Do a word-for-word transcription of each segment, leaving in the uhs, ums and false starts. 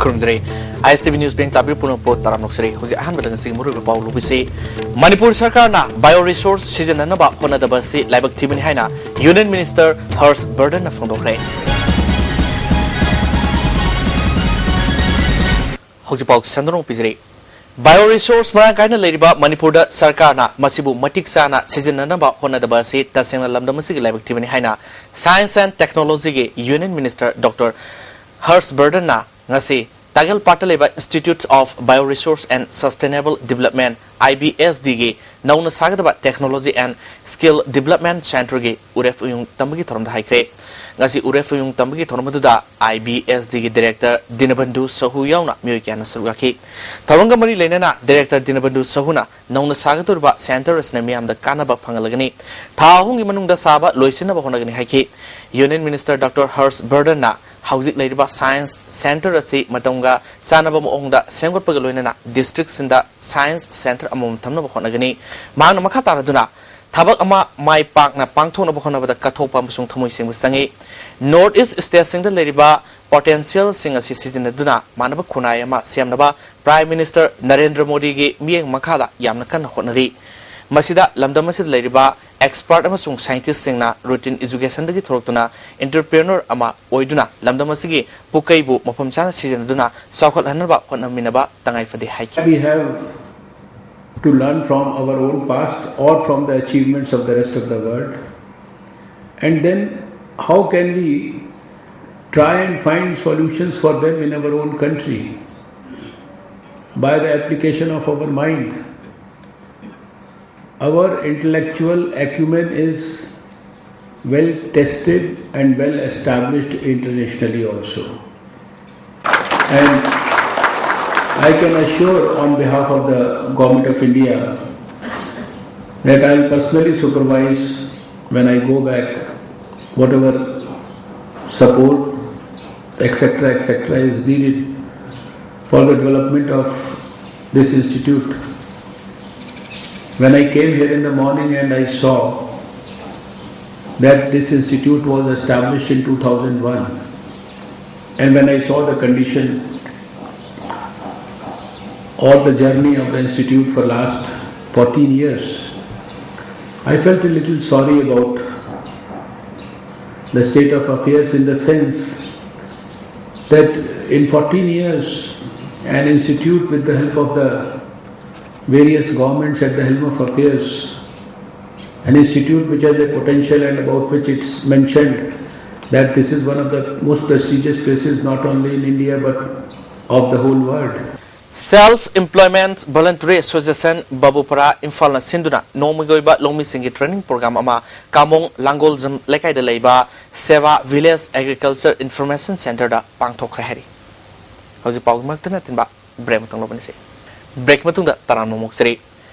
ꯈꯨꯔꯨꯝꯖꯔꯤ꯫ ꯑꯥꯏ ꯑꯦꯁ T V news bank ꯇꯥꯕꯤꯔꯤꯕ ꯄꯨꯝꯅꯃꯛꯄꯨ ꯇꯔꯥꯝꯅ ꯑꯣꯛꯆꯔꯤ꯫ ꯍꯧꯖꯤꯛ ꯑꯍꯥꯟꯕꯗ ꯉꯁꯤꯒꯤ ꯃꯔꯨꯑꯣꯏꯕ ꯄꯥꯎ ꯂꯧꯕꯤꯁꯤ꯫ ꯃꯅꯤꯄꯨꯔ ꯁꯔꯀꯥꯔꯅ ꯕꯥꯏꯑꯣ ꯔꯤꯁꯣꯔꯁ ꯁꯤꯖꯤꯟꯅꯅꯕ ꯍꯣꯠꯅꯗꯕ ꯑꯁꯤ ꯂꯥꯏꯕꯛ ꯊꯤꯕꯅꯤ ꯍꯥꯏꯅ ꯌꯨꯅꯤꯌꯟ ꯃꯤꯅꯤꯁꯇꯔ ꯍꯔꯁ ꯕꯔꯗꯟꯅ ꯐꯣꯡꯗꯣꯛꯈ꯭ꯔꯦ꯫ ꯍꯧꯖꯤꯛ ꯄꯥꯎ ꯁꯟꯗꯣꯛꯅ ꯄꯤꯖꯔꯤ꯫ ꯕꯥꯏꯑꯣ ꯔꯤꯁꯣꯔꯁ ꯃꯔꯥꯡ ꯀꯥꯏꯅ ꯂꯩꯔꯤꯕ ꯃꯅꯤꯄꯨꯔꯗ ꯁꯔꯀꯥꯔꯅ ꯃꯁꯤꯕꯨ ꯃꯇꯤꯛ ꯆꯥꯅ ꯁꯤꯖꯤꯟꯅꯅꯕ ꯍꯣꯠꯅꯗꯕ ꯑꯁꯤ ꯇꯁꯦꯡꯅ ꯂꯝꯗꯝ ꯑꯁꯤꯒꯤ ꯂꯥꯏꯕꯛ ꯊꯤꯕꯅꯤ ꯍꯥꯏꯅ Science and Technology ꯒꯤ ꯌꯨꯅꯤꯌꯟ ꯃꯤꯅꯤꯁꯇꯔ ꯗꯣꯛꯇꯔ ꯍꯔꯁ ꯕꯔꯗꯟꯅ ꯉꯁꯤ ꯇꯥꯒꯦꯜꯄꯥꯠꯇ ꯂꯩꯕ Institute of Bioresource and Sustainable Development, I B S D ꯒꯤ ꯅꯧꯅ ꯁꯥꯒꯗꯕ Technology and Skill Development Centre ꯒꯤ ꯎꯔꯦꯞ ꯎꯌꯨꯡ ꯇꯝꯕꯒꯤ ꯊꯧꯔꯝꯗ ꯍꯥꯏꯈ꯭ꯔꯦ꯫ ꯉꯁꯤ ꯎꯔꯦꯞ ꯎꯌꯨꯡ ꯇꯝꯕꯒꯤ ꯊꯧꯔꯝ ꯑꯗꯨꯗ ꯑꯥꯏ ꯕꯤ ꯑꯦꯁ ꯗꯤ ꯒꯤ ꯗꯤꯔꯦꯛꯇꯔ ꯗꯤꯅꯕꯟꯙꯨ ꯁꯍꯨ ꯌꯥꯎꯅ ꯃꯤꯑꯣꯏ ꯀꯌꯥꯅ ꯁꯔꯨꯛ ꯌꯥꯈꯤ꯫ ꯊꯧꯔꯝꯒ ꯃꯔꯤ ꯂꯩꯅꯅ ꯗꯤꯔꯦꯛꯇꯔ ꯗꯤꯅꯕꯟꯙꯨ ꯁꯍꯨꯅ ꯅꯧꯅ ꯁꯥꯒꯗꯧꯔꯤꯕ ꯁꯦꯟꯇꯔ ꯑꯁꯤꯅ ꯃꯤꯌꯥꯝꯗ ꯀꯥꯟꯅꯕ ꯐꯪꯍꯜꯂꯒꯅꯤ꯫ ꯊꯥ ꯑꯍꯨꯝꯒꯤ ꯃꯅꯨꯡꯗ ꯁꯥꯕ ꯂꯣꯏꯁꯤꯟꯅꯕ ꯍꯣꯠꯅꯒꯅꯤ ꯍꯥꯏꯈꯤ꯫ ꯌꯨꯅꯤꯌꯟ ꯃꯤꯅꯤꯁꯇꯔ ꯗꯣꯛꯇꯔ ꯍꯔꯁ ꯕꯔꯗꯟꯅ ꯍꯧꯖꯤꯛ ꯂꯩꯔꯤꯕ ꯁꯥꯏꯟꯁ ꯁꯦꯟꯇꯔ ꯑꯁꯤ ꯃꯇꯝꯒ ꯆꯥꯟꯅꯕ ꯃꯑꯣꯡꯗ ꯁꯦꯝꯒꯠꯄꯒ ꯂꯣꯏꯅꯅ ꯗꯤꯁꯇ꯭ꯔꯤꯛꯁꯤꯡꯗ ꯁꯥꯏꯟꯁ ꯁꯦꯟꯇꯔ ꯑꯃꯃꯝ ꯊꯝꯅꯕ ꯍꯣꯠꯅꯒꯅꯤ꯫ ꯃꯍꯥꯛꯅ ꯃꯈꯥ ꯇꯥꯔꯗꯨꯅ ꯊꯕꯛ ꯑꯃ ꯃꯥꯏ ꯄꯥꯛꯅ ꯄꯥꯡꯊꯣꯛꯅꯕ ꯍꯣꯠꯅꯕꯗ ꯀꯠꯊꯣꯛꯄ ꯑꯃꯁꯨꯡ ꯊꯃꯣꯏ ꯁꯦꯡꯕ ꯆꯪꯏ꯫ ꯅꯣꯔꯠ ꯏꯁ ꯁ꯭ꯇꯦꯠꯁꯤꯡꯗ ꯂꯩꯔꯤꯕ ꯄꯣꯇꯦꯟꯁꯤꯌꯦꯜꯁꯤꯡ ꯑꯁꯤ ꯁꯤꯖꯤꯟꯅꯗꯨꯅ ꯃꯥꯟꯅꯕ ꯈꯨꯟꯅꯥꯏ ꯑꯃ ꯁꯦꯝꯅꯕ ꯄ꯭ꯔꯥꯏꯝ ꯃꯤꯅꯤꯁꯇꯔ ꯅꯔꯦꯟꯗ꯭ꯔ ꯃꯣꯗꯤꯒꯤ ꯃꯤꯠꯌꯦꯡ ꯃꯈꯥꯗ ꯌꯥꯝꯅ ꯀꯟꯅ ꯍꯣꯠꯅꯔꯤ꯫ ꯃꯁꯤꯗ ꯂꯝꯗꯝ ꯑꯁꯤꯗ ꯂꯩꯔꯤꯕ ꯑꯦꯛꯁꯄꯔꯠ ꯑꯃꯁꯨꯡ ꯁꯥꯏꯟꯇꯤꯁꯁꯤꯡꯅ ꯔꯨꯇꯤꯟ ꯑꯦꯖꯨꯀꯦꯁꯟꯗꯒꯤ ꯊꯣꯔꯛꯇꯨꯅ ꯑꯦꯟꯇꯔꯄ꯭ꯔꯦꯅꯔ ꯑꯃ ꯑꯣꯏꯗꯨꯅ ꯂꯝꯗꯝ ꯑꯁꯤꯒꯤ ꯄꯨꯀꯩꯕꯨ ꯃꯐꯝ ꯆꯥꯅ ꯁꯤꯖꯤꯟꯅꯗꯨꯅ ꯆꯥꯎꯈꯠꯍꯟꯅꯕ ꯍꯣꯠꯅꯃꯤꯟꯅꯕ ꯇꯉꯥꯏ ꯐꯗꯦ ꯍꯥꯏꯈꯤ꯫ We have to learn from our own past or from the achievements of the rest of the world? And then, how can we try and find solutions for them in our own country? By the application of our mind. Our intellectual acumen is well tested and well established internationally also. And I can assure on behalf of the Government of India that I will personally supervise when I go back whatever support, et cetera, et cetera, is needed for the development of this institute. When I came here in the morning and I saw that this institute was established in two thousand one, and when I saw the condition or the journey of the institute for last fourteen years, I felt a little sorry about the state of affairs, in the sense that in fourteen years, an institute with the help of the various governments at the helm of affairs, an institute which has a potential and about which it's mentioned that this is one of the most prestigious places not only in India but of the whole world. Self Employment Voluntary Association ꯕꯥꯕꯨꯄꯥꯔꯥ ꯏꯝꯐꯥꯜꯅ ꯁꯤꯟꯗꯨꯅ ꯅꯣꯡꯃꯒꯤ ꯑꯣꯏꯕ ꯂꯧꯃꯤꯁꯤꯡꯒꯤ training program ꯑꯃ ꯀꯥꯃꯣꯡ ꯂꯥꯡꯒꯣꯜꯖꯝ ꯂꯩꯀꯥꯏꯗ ꯂꯩꯕ Seva Village Agriculture Information Centreꯗ ꯄꯥꯡꯊꯣꯛꯈ꯭ꯔꯦ ꯍꯥꯏꯔꯤ꯫ ꯍꯧꯖꯤꯛ ꯄꯥꯎꯒꯤ ꯃꯔꯛꯇ ꯅꯠꯇꯤꯟꯕ break ꯃꯇꯨꯡ ꯂꯧꯕꯅꯤꯁꯤ꯫ Break ꯃꯇꯨꯡꯗ ꯇꯔꯥꯝꯅ ꯑꯃꯨꯛ ꯆꯔꯤ꯫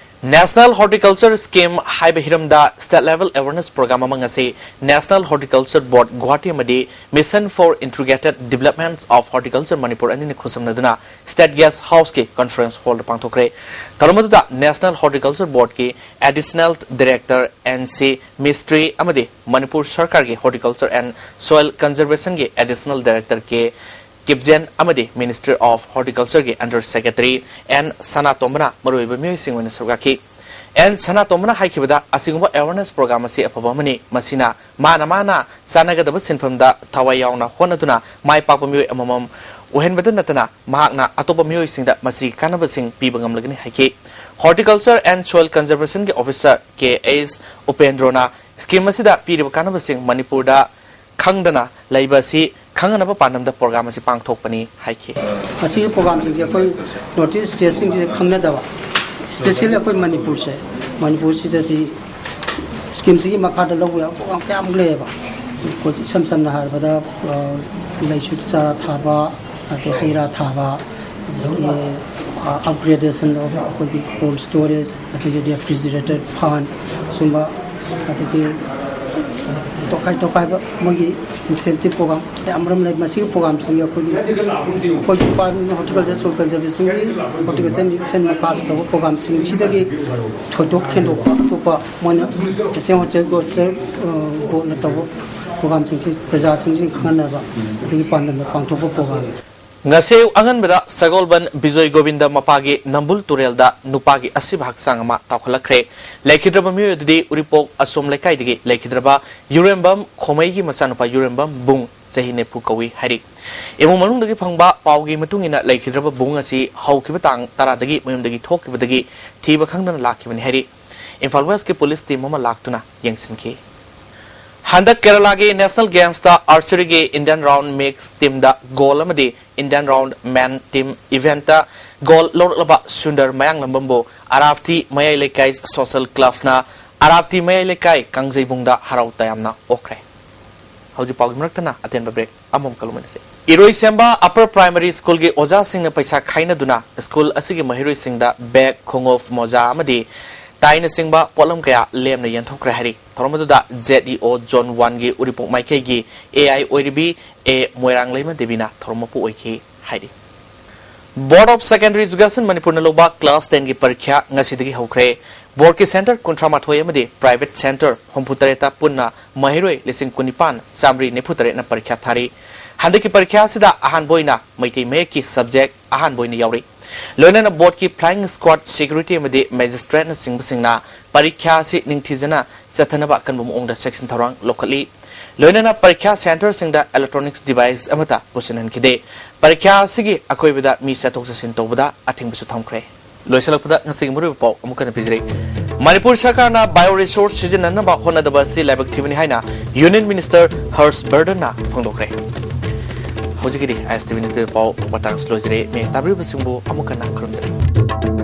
National Horticulture Scheme ꯍꯥꯏꯕ ꯍꯤꯔꯝꯗ state level awareness program ꯑꯃ ꯉꯁꯤ National Horticulture Board ꯒꯨꯋꯥꯍꯥꯇꯤ ꯑꯃꯗꯤ Mission for Integrated Development of Horticulture Manipur ꯑꯅꯤꯅ ꯈꯨꯠꯁꯝꯅꯗꯨꯅ State Guest Houseꯀꯤ conference hallꯗ ꯄꯥꯡꯊꯣꯛꯈ꯭ꯔꯦ꯫ ꯊꯧꯔꯝ ꯑꯗꯨꯗ National Horticulture Boardꯀꯤ Additional Director N C Mistry ꯑꯃꯗꯤ ꯃꯅꯤꯄꯨꯔ ꯁꯔꯀꯥꯔꯒꯤ Horticulture and Soil Conservationꯒꯤ Additional Director K ꯀꯤꯞꯖꯦꯟ ꯑꯃꯗꯤ Ministry of Horticultureꯒꯤ Under Secretary N ꯁꯅꯥꯇꯣꯝꯕꯅ ꯃꯔꯨꯑꯣꯏꯕ ꯃꯤꯑꯣꯏꯁꯤꯡ ꯑꯣꯏꯅ ꯁꯔꯨꯛ ꯌꯥꯈꯤ꯫ N ꯁꯅꯥꯇꯣꯝꯕꯅ ꯍꯥꯏꯈꯤꯕꯗ, ꯑꯁꯤꯒꯨꯝꯕ awareness program ꯑꯁꯤ ꯑꯐꯕ ꯑꯃꯅꯤ꯫ ꯃꯁꯤꯅ ꯃꯥꯅ ꯃꯥꯅ ꯆꯥꯟꯅꯒꯗꯕ ꯁꯤꯟꯐꯝꯗ ꯊꯋꯥꯏ ꯌꯥꯎꯅ ꯍꯣꯠꯅꯗꯨꯅ ꯃꯥꯏ ꯄꯥꯛꯄ ꯃꯤꯑꯣꯏ ꯑꯃꯃꯝ ꯑꯣꯏꯍꯟꯕꯗ ꯅꯠꯇꯅ ꯃꯍꯥꯛꯅ ꯑꯇꯣꯞꯄ ꯃꯤꯑꯣꯏꯁꯤꯡꯗ ꯃꯁꯤꯒꯤ ꯀꯥꯟꯅꯕꯁꯤꯡ ꯄꯤꯕ ꯉꯝꯂꯒꯅꯤ ꯍꯥꯏꯈꯤ꯫ Horticulture and Soil Conservationꯒꯤ Officer K H ꯎꯄꯦꯟꯗ꯭ꯔꯣꯅ scheme ꯑꯁꯤꯗ ꯄꯤꯔꯤꯕ ꯀꯥꯟꯅꯕꯁꯤꯡ ꯃꯅꯤꯄꯨꯔꯗ ꯈꯪꯗꯅ ꯂꯩꯕ ꯑꯁꯤ ꯈꯪꯍꯟꯅꯕ ꯄꯥꯟꯗꯝꯗ program ꯑꯁꯤ ꯄꯥꯡꯊꯣꯛꯄꯅꯤ ꯍꯥꯏꯈꯤ꯫ ꯑꯁꯤꯒꯤ programꯁꯤꯡꯁꯦ ꯑꯩꯈꯣꯏ North East stateꯁꯤꯡꯁꯦ ꯈꯪꯅꯗꯕ, especially ꯑꯩꯈꯣꯏ ꯃꯅꯤꯄꯨꯔꯁꯦ, ꯃꯅꯤꯄꯨꯔꯁꯤꯗꯗꯤ schemeꯁꯤꯒꯤ ꯃꯈꯥꯗ ꯂꯧꯕ ꯌꯥꯕ program ꯀꯌꯥꯃꯨꯛ ꯂꯩꯌꯦꯕ꯫ ꯑꯩꯈꯣꯏ ꯏꯁꯝ ꯁꯝꯅ ꯍꯥꯏꯔꯕꯗ, ꯑ, ꯂꯩꯁꯨ ꯆꯥꯔꯥ ꯊꯥꯕ, ꯑꯗꯩ ꯍꯩ ꯔꯥ ꯊꯥꯕ, ꯑꯗꯒꯤ, ꯑ, upgradation of ꯑꯩꯈꯣꯏꯒꯤ cold storage, ꯑꯗꯒꯤ refrigerated farm, ꯁꯨꯝꯕ, ꯑꯗꯒꯤ ꯀꯥꯏꯊꯣꯛ ꯀꯥꯏꯕ ꯃꯣꯏꯒꯤ ꯏꯟꯁꯦꯟꯇꯤꯞ ꯄ꯭ꯔꯣꯒ꯭ꯔꯥꯝ ꯀꯌꯥ ꯑꯃꯔꯣꯝ ꯂꯩ꯫ ꯃꯁꯤꯒꯤ ꯄ꯭ꯔꯣꯒ꯭ꯔꯥꯝꯁꯤꯡ ꯑꯩꯈꯣꯏꯒꯤ, ꯑꯩꯈꯣꯏꯒꯤ ꯗꯤꯄꯥꯔꯠꯃꯦꯟ ꯍꯣꯔꯇꯤꯀꯜꯆꯔ ꯁꯣꯏꯜ ꯀꯟꯖꯔꯕꯦꯁꯟꯒꯤ ꯍꯣꯔꯇꯤꯀꯜꯆꯔ ꯃꯤꯁꯟ ꯃꯈꯥꯗ ꯇꯧꯕ ꯄ꯭ꯔꯣꯒ꯭ꯔꯥꯝꯁꯤꯡꯁꯤꯗꯒꯤ ꯊꯣꯏꯗꯣꯛ ꯍꯦꯟꯗꯣꯛꯄ ꯑꯇꯣꯞꯄ ꯃꯣꯏꯅ ꯁꯣꯁꯤꯌꯦꯜ ꯍꯣꯔꯇꯤꯀꯜꯆꯔ ꯕꯣꯔꯗꯅ ꯇꯧꯕ ꯄ꯭ꯔꯣꯒ꯭ꯔꯥꯝꯁꯤꯡꯁꯤ ꯄ꯭ꯔꯖꯥꯁꯤꯡꯁꯤ ꯈꯪꯍꯟꯅꯕ ꯑꯗꯨꯒꯤ ꯄꯥꯟꯗꯝꯗ ꯄꯥꯡꯊꯣꯛꯄ ꯄ꯭ꯔꯣꯒ꯭ꯔꯥꯝꯅꯤ꯫ ꯉꯁꯤ ꯑꯌꯨꯛ ꯑꯉꯟꯕꯗ ꯁꯒꯣꯜꯕꯟ ꯕꯤꯖꯣꯏ ꯒꯣꯕꯤꯟꯗ ꯃꯄꯥꯒꯤ ꯅꯝꯕꯨꯜ ꯇꯨꯔꯦꯜꯗ ꯅꯨꯄꯥꯒꯤ ꯑꯁꯤꯕ ꯍꯛꯆꯥꯡ ꯑꯃ ꯇꯥꯎꯈꯠꯂꯛꯈ꯭ꯔꯦ꯫ ꯂꯩꯈꯤꯗ꯭ꯔꯕ ꯃꯤꯑꯣꯏ ꯑꯗꯨꯗꯤ ꯎꯔꯤꯄꯣꯛ ꯑꯁꯣꯝ ꯂꯩꯀꯥꯏꯗꯒꯤ ꯂꯩꯈꯤꯗ꯭ꯔꯕ ꯌꯨꯔꯦꯝꯕꯝ ꯈꯣꯃꯩꯒꯤ ꯃꯆꯥꯅꯨꯄꯥ ꯌꯨꯔꯦꯝꯕꯝ ꯕꯨꯡ, ꯆꯍꯤ ꯅꯤꯐꯨ ꯀꯧꯏ ꯍꯥꯏꯔꯤ꯫ ꯏꯃꯨꯡ ꯃꯅꯨꯡꯗꯒꯤ ꯐꯪꯕ ꯄꯥꯎꯒꯤ ꯃꯇꯨꯡ ꯏꯟꯅ, ꯂꯩꯈꯤꯗ꯭ꯔꯕ ꯕꯨꯡ ꯑꯁꯤ ꯍꯧꯈꯤꯕ ꯇꯥꯡ ꯇꯔꯥꯗꯒꯤ ꯃꯌꯨꯝꯗꯒꯤ ꯊꯣꯛꯈꯤꯕꯗꯒꯤ ꯊꯤꯕ ꯈꯪꯗꯅ ꯂꯥꯛꯈꯤꯕꯅꯤ ꯍꯥꯏꯔꯤ꯫ ꯏꯝꯐꯥꯜ ꯋꯦꯁꯀꯤ ꯄꯨꯂꯤꯁ ꯇꯤꯝ ꯑꯃ ꯂꯥꯛꯇꯨꯅ ꯌꯦꯡꯁꯤꯟꯈꯤ꯫ ꯍꯟꯗꯛ ꯀꯦꯔꯂꯥꯒꯤ ꯅꯦꯁꯅꯦꯜ ꯒꯦꯝꯁꯇ ꯑꯥꯔꯆꯔꯤꯒꯤ ꯏꯟꯗꯤꯌꯟ ꯔꯥꯎꯟ ꯃꯤꯛꯁ ꯇꯤꯝꯗ ꯒꯣꯜ ꯑꯃꯗꯤ ꯏꯟꯗꯤꯌꯟ ꯔꯥꯎꯟ ꯃꯦꯟ ꯇꯤꯝ ꯏꯚꯦꯟꯠꯇ ꯒꯣꯜ ꯂꯧꯔꯛꯂꯕ ꯁꯨꯟꯗꯔ ꯃꯌꯥꯡꯂꯝꯕꯝꯕꯨ ꯑꯔꯥꯞꯇꯤ ꯃꯌꯥꯏ ꯂꯩꯀꯥꯏ ꯁꯣꯁꯦꯜ ꯀ꯭ꯂꯕꯅ ꯑꯔꯥꯞꯇꯤ ꯃꯌꯥꯏ ꯂꯩꯀꯥꯏ ꯀꯥꯡꯖꯩꯕꯨꯡꯗ ꯍꯔꯥꯎ ꯇꯌꯥꯝꯅ ꯑꯣꯛꯈ꯭ꯔꯦ꯫ ꯍꯧꯖꯤꯛ ꯄꯥꯎꯒꯤ ꯃꯔꯛꯇꯅ ꯑꯇꯦꯟꯕ ꯕ꯭ꯔꯦꯛ ꯑꯃꯃꯨꯛꯀ ꯂꯧꯃꯤꯟꯅꯁꯤ꯫ ꯏꯔꯣꯏꯁꯦꯝꯕ ꯑꯄꯔ ꯄ꯭ꯔꯥꯏꯃꯔꯤ ꯁ꯭ꯀꯨꯜꯒꯤ ꯑꯣꯖꯥꯁꯤꯡꯅ ꯄꯩꯁꯥ ꯈꯥꯏꯅꯗꯨꯅ ꯁ꯭ꯀꯨꯜ ꯑꯁꯤꯒꯤ ꯃꯍꯩꯔꯣꯏꯁꯤꯡꯗ ꯕꯦꯒ, ꯈꯣꯡꯎꯞ, ꯃꯣꯖꯥ ꯑꯃꯗꯤ ꯇꯥꯏꯅꯆꯤꯡꯕ ꯄꯣꯠꯂꯝ ꯀꯌꯥ ꯂꯦꯝꯅ ꯌꯦꯟꯊꯣꯛꯈ꯭ꯔꯦ ꯍꯥꯏꯔꯤ꯫ ꯊꯧꯔꯝ ꯑꯗꯨꯗ ꯖꯦꯠ ꯏ ꯑꯣ ꯖꯣꯟ ꯋꯥꯟꯒꯤ ꯎꯔꯤꯄꯣꯛ ꯃꯥꯏꯀꯩꯒꯤ ꯑꯦ ꯑꯥꯏ ꯑꯣꯏꯔꯤꯕꯤ ꯑꯦ ꯃꯣꯏꯔꯥꯡꯂꯩꯃ ꯗꯦꯕꯤꯅ ꯊꯧꯔꯝ ꯃꯄꯨ ꯑꯣꯏꯈꯤ ꯍꯥꯏꯔꯤ꯫ ꯕꯣꯔꯗ ꯑꯣꯐ ꯁꯦꯀꯦꯟꯗꯔꯤ ꯏꯖꯨꯀꯦꯁꯟ ꯃꯅꯤꯄꯨꯔꯅ ꯂꯧꯕ ꯀ꯭ꯂꯥꯁ ꯇꯦꯟꯒꯤ ꯄꯔꯤꯈ꯭ꯌꯥ ꯉꯁꯤꯗꯒꯤ ꯍꯧꯈ꯭ꯔꯦ꯫ ꯕꯣꯔꯗꯀꯤ ꯁꯦꯟꯇꯔ ꯀꯨꯟꯊ꯭ꯔꯥ ꯃꯥꯊꯣꯏ ꯑꯃꯗꯤ ꯄ꯭ꯔꯥꯏꯚꯦꯠ ꯁꯦꯟꯇꯔ ꯍꯨꯝꯐꯨ ꯇꯔꯦꯠꯇ ꯄꯨꯟꯅ ꯃꯍꯩꯔꯣꯏ ꯂꯤꯁꯤꯡ ꯀꯨꯟꯅꯤꯄꯥꯟ ꯆꯥꯃꯔꯤ ꯅꯤꯐꯨ ꯇꯔꯦꯠꯅ ꯄꯔꯤꯈ꯭ꯌꯥ ꯊꯥꯔꯤ꯫ ꯍꯟꯗꯛꯀꯤ ꯄꯔꯤꯈ꯭ꯌꯥ ꯑꯁꯤꯗ ꯑꯍꯥꯟꯕ ꯑꯣꯏꯅ ꯃꯩꯇꯩ ꯃꯌꯦꯛꯀꯤ ꯁꯕꯖꯦꯛ ꯑꯍꯥꯟꯕ ꯑꯣꯏꯅ ꯌꯥꯎꯔꯤ꯫ ꯂꯣꯏꯅꯅ ꯕꯣꯔꯗꯀꯤ ꯐ꯭ꯂꯥꯏꯌꯤꯡ ꯁ꯭ꯀ꯭ꯋꯥꯗ, ꯁꯦꯀ꯭ꯌꯨꯔꯤꯇꯤ ꯑꯃꯗꯤ ꯃꯦꯖꯤꯁꯇ꯭ꯔꯦꯠꯅꯆꯤꯡꯕꯁꯤꯡꯅ ꯄꯔꯤꯈ꯭ꯌꯥ ꯑꯁꯤ ꯅꯤꯡꯊꯤꯖꯅ ꯆꯠꯊꯅꯕ ꯑꯀꯟꯕ ꯃꯑꯣꯡꯗ ꯆꯦꯛꯁꯤꯟ ꯊꯧꯔꯥꯡ ꯂꯧꯈꯠꯂꯤ꯫ ꯂꯣꯏꯅꯅ ꯄꯔꯤꯈ꯭ꯌꯥ ꯁꯦꯟꯇꯔꯁꯤꯡꯗ ꯏꯂꯦꯛꯇ꯭ꯔꯣꯅꯤꯛꯁ ꯗꯤꯚꯥꯏꯁ ꯑꯃꯠꯇ ꯄꯨꯁꯤꯟꯍꯟꯈꯤꯗꯦ꯫ ꯄꯔꯤꯈ꯭ꯌꯥ ꯑꯁꯤꯒꯤ ꯑꯀꯣꯏꯕꯗ ꯃꯤ ꯆꯠꯊꯣꯛ ꯆꯠꯁꯤꯟ ꯇꯧꯕꯗ ꯑꯊꯤꯡꯕꯁꯨ ꯊꯝꯈ꯭ꯔꯦ꯫ ꯂꯣꯏꯁꯤꯜꯂꯛꯄꯗ ꯉꯁꯤꯒꯤ ꯃꯔꯨꯑꯣꯏꯕ ꯄꯥꯎ ꯑꯃꯨꯛ ꯍꯟꯅ ꯄꯤꯖꯔꯤ꯫ ꯃꯅꯤꯄꯨꯔ ꯁꯔꯀꯥꯔꯅ ꯕꯥꯏꯑꯣ ꯔꯤꯁꯣꯔꯁ ꯁꯤꯖꯤꯟꯅꯅꯕ ꯍꯣꯠꯅꯗꯕ ꯑꯁꯤ ꯂꯥꯏꯕꯛ ꯊꯤꯕꯅꯤ ꯍꯥꯏꯅ ꯌꯨꯅꯤꯌꯟ ꯃꯤꯅꯤꯁꯇꯔ ꯍꯔꯁ ꯕꯔꯗꯟꯅ ꯐꯣꯡꯗꯣꯛꯈ꯭ꯔꯦ꯫ ꯍꯧꯖꯤꯛꯀꯤꯗꯤ ꯑꯥꯏ ꯑꯦꯁ ꯇꯤ ꯚꯤ ꯅꯤꯡꯊꯤꯕ ꯄꯥꯎ ꯃꯇꯥꯡꯁꯤ ꯂꯣꯏꯖꯔꯦ꯫ ꯃꯌꯦꯛ ꯇꯥꯕꯤꯔꯤꯕꯁꯤꯡꯕꯨ ꯑꯃꯨꯛ ꯍꯟꯅ ꯈꯨꯔꯨꯝꯖꯔꯤ꯫